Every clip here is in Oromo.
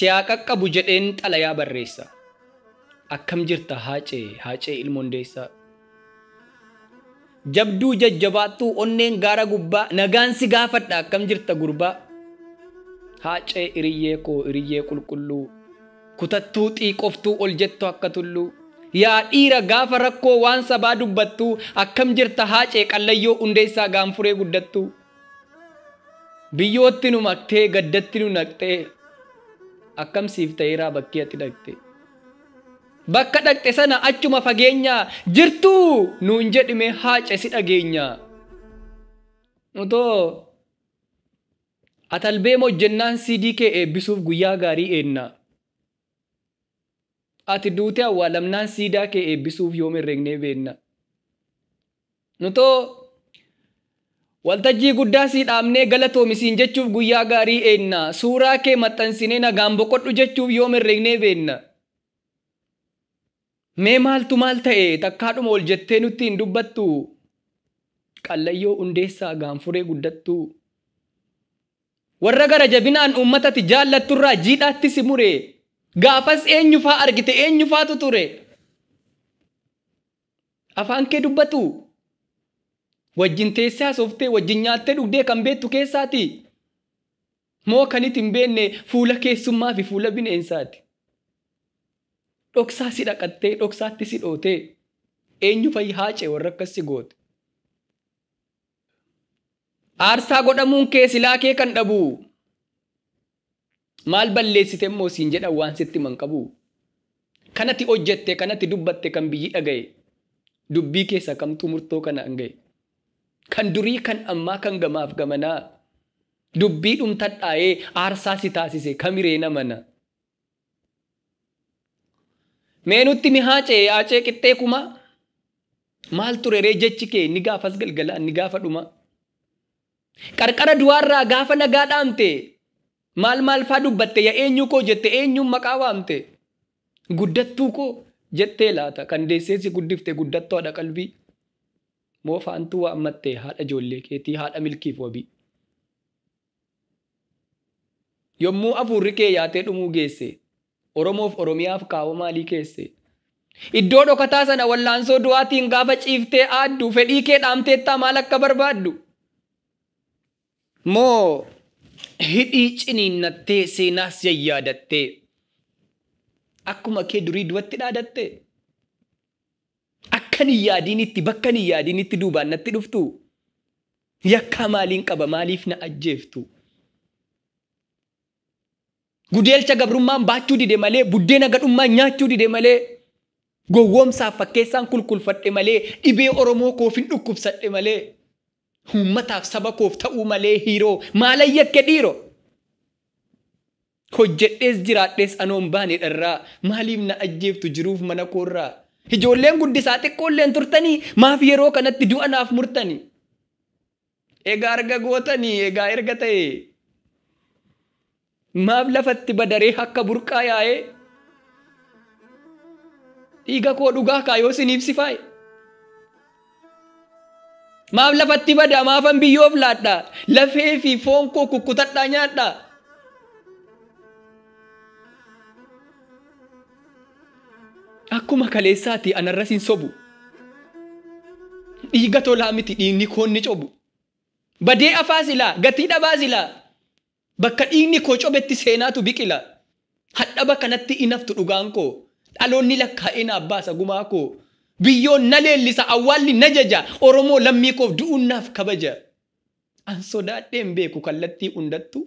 Siyaa qaqqabu jedheen xalayaa barreessa. Akkam jirta Haacee, Haacee ilma Hundeessaa. Jabduu jajjabaattuu onneen gaara gubbaa nagaan si gaafadha akkam jirta gurbaa. Haacee hiriyyee koo hiriyyee qulqulluu kutattuu xiiqoftuu ol jettu akka tulluu. Yaa dhiira gaafa rakkoo waan sabaa dubbattuu akkam jirta Haacee Qallayyoo Hundeessaa gaanfuree guddattuu. Biyyootti nu maktee gaddatti nu naqxee akkam siif ta'eeraa bakkee ati dhaqxe. Bakka dhaqxe sana achuma fageenyaa jirtuu nuun jedhime Haacee si dhageenya. Utoo atalbeem hojjennaan CD kee eebbisuuf guyyaa gaarii eenna. Ati duutee awwaalamnaan siidaa kee eebbisuuf yoom herreegnee beenna. Nutoo waltajjii guddaa sii dhaabnee galatoomisiin jechuuf guyyaa gaarii eenna. Suuraa kee maxxansinee nagaan boqodhu jechuuf yoom herreegnee beenna. Mee maaltu maal ta'e takkaadhuma ol jettee nutti hin dubbattu. Qallayyoo Hundeessaa gaanfuree guddattu. Warra gara jabinaan uummatatti jaallatturraa jiidhaatti si mure. Gaafas eenyufaa argite eenyufaatu ture. Afaan kee dubbatu. Wajjin teessee haasoftee wajjin nyaattee dhugdee kan beektu keessaati. Moo kan itti hin beekne fuula keessummaa fi fuula bineensaati. Dhoksaa si dhaqattee dhoksaatti si dhootee eenyu fa'i Haacee warra akkas si goote. Aarsaa godhamuun kee silaa kee kan dhabu. Maal balleessite immoo siin jedhan waan sitti himan qabu. Kanatti hojjette kanatti dubbatte kan biyyi dhaga'e. Dubbii keessa kamtuu murtoo kana hanga'e. Kan durii kan ammaa kan gamaaf gamanaa. Dubbii dhumtadhaa'ee aarsaa si taasise kamiree namana. Mee nutti mi Haacee Haacee qixxee kumaa. Maal ture ree jechi kee ni gaafas galgalaa ni gaafa dhuma. Qarqara du'aarraa gaafa nagaa dhaamte maal maal faa dubbatte yaa eenyu koo jette eenyuun maqaa waamte. Guddattuu koo jettee laata kan deessee si guddifte guddattuu haadha qalbii. Moo faantuu waammatte haadha ijoollee keetii haadha milkiif wabii. Yommuu afuurri kee yaatee dhumuu geesse Oromoof Oromiyaaf kaawwa maalii keesse. Iddoo dhokataa sana wallaansoo du'aatiin gaafa ciiftee aaddu fedhii kee dhaamteettaa maal akka barbaaddu. Moo hidhii ciniinnattee seenaas yayyaadattee akkuma kee durii du'atti dhaadattee akkan hin yaadiinitti bakka hin yaadiinitti duubaan natti dhuftu yakkaa maaliin qaba maaliif na ajjeeftu. Gudeelcha gabrummaan baachuu dide malee buddeena gadhummaan nyaachuu dide malee gowwoomsaaf fakkeessaan kulkulfadhe malee dhibee Oromoo koof hin dhukkubsadhe malee uummataaf saba koof ta'uu malee hiiroo maalan yakke dhiiroo. Hojjedhees jiraadhees anoon baane dharraa maaliif na ajjeeftu jiruuf mana koorraa. Ijoolleen guddisaa xiqqoolleen turtanii maaf yeroo kanatti du'a naaf murtanii. Egaa erga gootanii egaa erga ta'e. Maaf lafatti badaree akka burqaa yaa'ee. Dhiiga koo dhugaa kaayoo siniif si faaye. Maaf lafatti badaa maafan biyyoof laadhaa lafee fi foon koo kukkutadhaa nyaadhaa. Akkuma kaleessaati anarras hin sobu. Dhiiga tolaa miti dhiigni koon ni cobu. Badee afaa silaa gatii dhabaa silaa bakka dhiigni koo cobetti seenaatu biqila. Hadhaba kanatti inaftu dhugaan koo dhaloonni lakkaa'ee naaf baasa gumaa koo. Biyyoon na leellisa awwaalli na jaja Oromoo lammii koof du'uun naaf kabaja. An sodaadheen beeku kallattii hundattu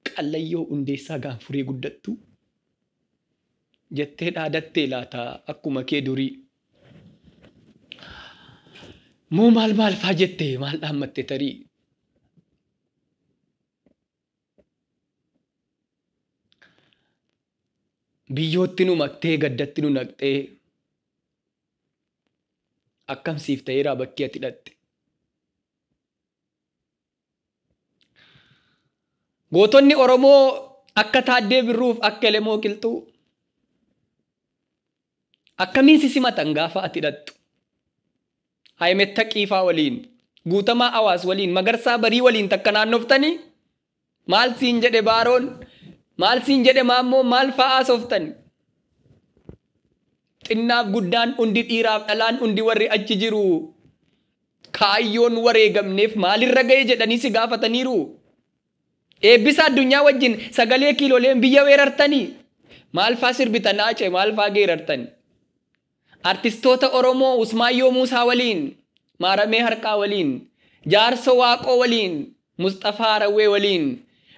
Qallayyoo Hundeessaa gaanfuree guddattu jettee dhaadattee laata akkuma kee durii. Moo maal maal faa jette maal dhaammatte tarii. Biyyootti nu maktee gaddatti nu naqxee akkam siif ta'eeraa bakkee ati dhaqxe. Gootonni Oromoo akka Taaddee Birruuf akka Elemoo Qilxuu akkamiin si simatan gaafa ati dhaqxu. Hayimetta Qiifaa waliin, Guutamaa Awaas waliin, Magarsaa Barii waliin takka naannoftanii maal siin jedhe Baaroon Maal siin jedhe maammoo maal fa'aa sooftan? Xinnaaf guddaan hundi dhiiraaf dhalaan hundi warri achi jiru. Kaayyoon wareegamneef maalirra ga'e jedhanii si gaafataniiru. Eebbisa addunyaa wajjin sagalee kiiloleen biyya weerartanii. Maal faa sirbitan Haacee maal faa geerartani? Artistoota Oromoo Usmaayyoo Muusaa waliin, Maaramee Harqaa waliin, Jaarso Waaqoo waliin, Musxafaa Rawwee waliin,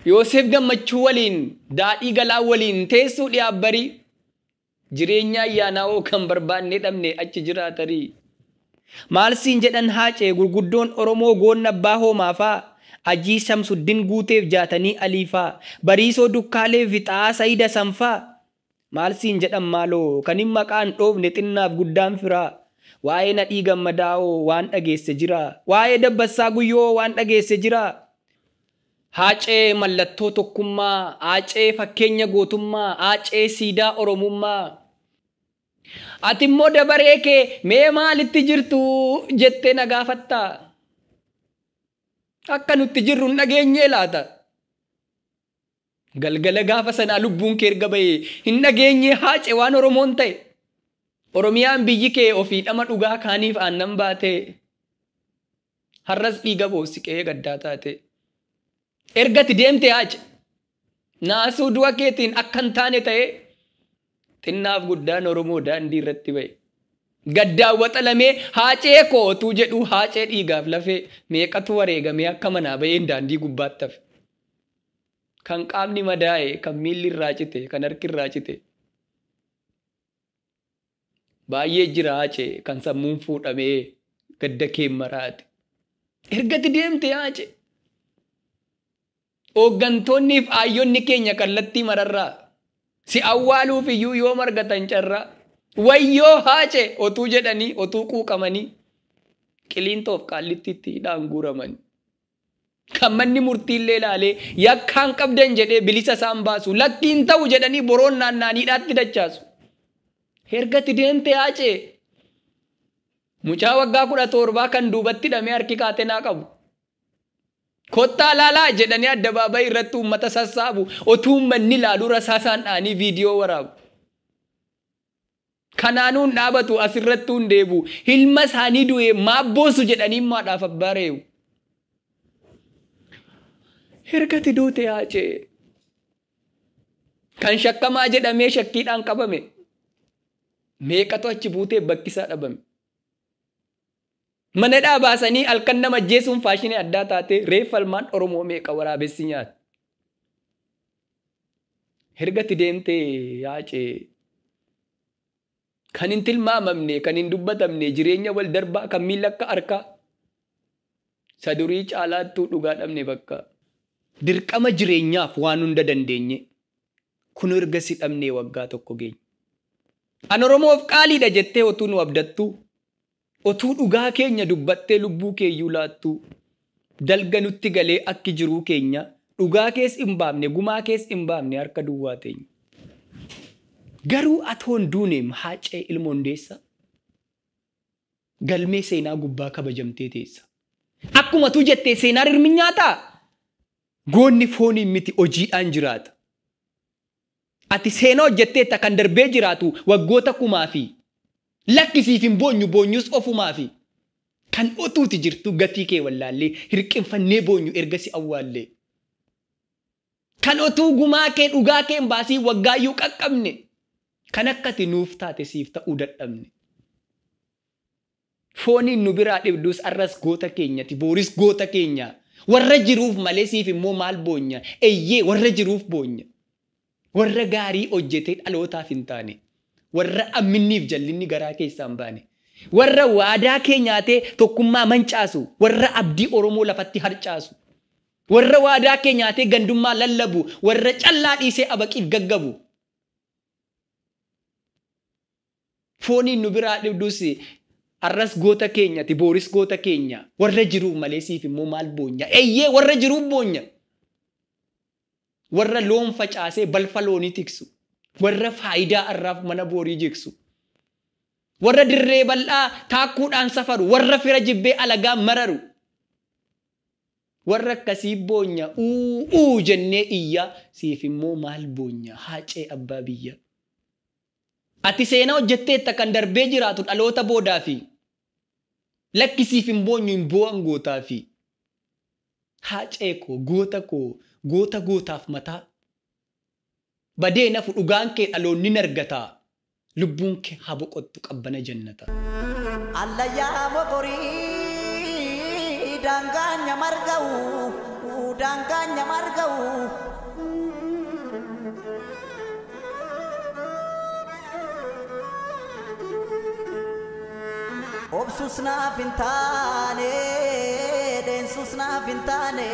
Yoosef Gammachuu waliin, Daadhii Galaa waliin teessuu dhiyaabbarii. Jireenya ayyaanaa hoo kan barbaannee dhabne achi jiraatarii. Maal siin jedhan Haacee gurguddoon Oromoo goonna abbaa hoomaa faa, Ajii Shamsuddin Guuteef Jaatanii Aliifaa, Bariisoo Dukkaalee fi Xaa'aa Sayida Sanfaa. Maal siin jedhan maaloo kan hin maqaan dhoofne xinnaaf guddaan firaa. Waa'ee Nadhii Gammadaa hoo waan dhageesse jira. Waa'ee Dabbassaa Guyyoo waan dhageesse jira. Haacee mallattoo tokkummaa, Haacee fakkeenya gootummaa, Haacee siidaa Oromummaa. Ati immoo dabaree kee mee maalitti jirtu jettee na gaafatta. Akka nutti jirru hin dhageenyee laata? Galgala gaafa sanaa lubbuun kee erga bahee hin dhageenyee Haacee waan Oromoon ta'e. Oromiyaan biyyi kee ofii dhama dhugaa kaaniif aannan baate. Har'as dhiiga boosiqee gaddaa taate. Ergati deemte Haacee. Naasuu du'a keetiin akka hin taane ta'e. Xinnaaf guddaan Oromoo daandii irratti ba'e. Gaddaan waxalamee Haacee kootuu jedhu Haacee dhiigaaf lafee meeqatu wareegamee akka manaa ba'een daandii gubbaatti hafe. Kan qaamni madaa'e, kan miilli irraa cite, kan harki irraa cite. Baay'ee jira Haacee kan sammuun fuudhamee gadda kee maraate. Ergati deemte Haacee. Hooggantoonni fi ayyonni keenya kallattii mararraa. Si awwaaluuf iyyuu yoo margatan carraa. Wayyoo Haacee otuu jedhanii otuu quuqamanii qiliintoof qaallittiitti hidhaan guuraman. Kan manni murtiillee ilaalee yakkaan qabdan jedhee bilisa isaan baasu lakkiin ta'u jedhanii boroon naanna'anii hidhaatti dachaasu. Ergati deemte Haacee. Mucaa waggaa 17 kan duubatti hidhamee harki kaatenaa qabu. Kottaa laalaa jedhanii addabaabayii irratti uummata sassaabu otuu uummanni ilaalu rasaasaan dha'anii viidiyoo waraabu. Kanaanuun dhaabatu asirratti hin deebu. Ilma isaanii du'ee maabboosu jedhanii maadhaaf abbaa reebu. Ergati duute Haacee. Kan shakkamaa jedhamee shakkiidhaan qabame. Meeqatu achi buutee bakki isaa dhabame. Mana dhaabaasanii halkan nama ajjeesuun faashinii addaa taate reeffa ilmaan Oromoo meeqa waraabessi nyaata. Ergati deemtee Haacee. Kan hin tilmaamamne, kan hin dubbatamne, jireenya wal darbaa kan miila akka harkaa. Sadurii caalaattuu dhugaa dhabne bakka. Dirqama jireenyaaf waan hunda dandeenye. Kun erga si dhabnee waggaa tokko geenye. An Oromoof qaaliidha jettee otuu nu abdattu. Otuu dhugaa keenya dubbattee lubbuu keeyyuu laattu. Dalga nutti galee akki jiruu keenya. Dhugaa kees hin baafne, gumaa kees hin baafne harka duwwaa teenya. Garuu atoon duuneem Haacee ilma Hundeessa. Galmee seenaa gubbaa kabajamtee teessa. Akkuma tu jettee seenaa rirmi nyaataa? Goonni fooniin miti hojiidhaan jiraata. Ati seenaa hojjetteetta kan darbee jiraatu waggoota kumaa fi lakkisiif hin boonyu boonyus ofumaa fi kan otuuti jirtu gatii kee wallaallee hirqinfannee boonyu erga si awwaallee. Kan otuu gumaa kee dhugaa kee hin baasii waggaayyuu qaqqabne kan akkati nuuf taate siif ta'uu dadhabne. Fooniin nu biraa dhibdus arras goota keenyati booris goota keenya. Warra jiruuf malee siif immoo maal boonya? Eeyyee warra jiruuf boonya. Warra gaarii hojjetee dhalootaaf hin taane. Warra amminniif jallinni garaa keessaa hin baane. Warra waadaa kee nyaatee tokkummaa mancaasu. Warra abdii Oromoo lafatti harcaasu. Warra waadaa kee nyaatee gandummaa lallabu. Warra callaa dhiisee abaqiif gaggabu. Fooniin nu biraa dhibdus arras goota keenyati booris goota keenya. Warra jiruuf malee siif immoo maal boonya? Eeyyee warra jiruuf boonya. Warra loon facaasee balfa loonii tiksu. Warra faayidaa arraaf mana boorii jigsu. Warra dirree bal'aa taakkuudhaan safaru. Warra fira jibbee alagaa mararu. Warra akkasii boonya uu jennee iyyaa, siif immoo maal boonya Haacee abbaa biyya. Ati seenaa hojjetteetta kan darbee jiraatu dhaloota boodaafi. Lakki siif hin boonyu hin boo'an gootaafi. Haacee koo goota koo goota gootaaf mataa. Badee nafu dhugaan kee dhaloonni hin argataa. Lubbuun kee haa boqottu qabbana jannata. Allayyaa mokorii daangaan nyamarga'u daangaan nyamarga'u. Obsus naaf hin taane deensus naaf hin taane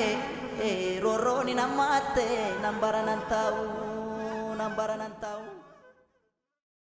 roorroon hin hammaatte nan bara nan taa'u nan bara.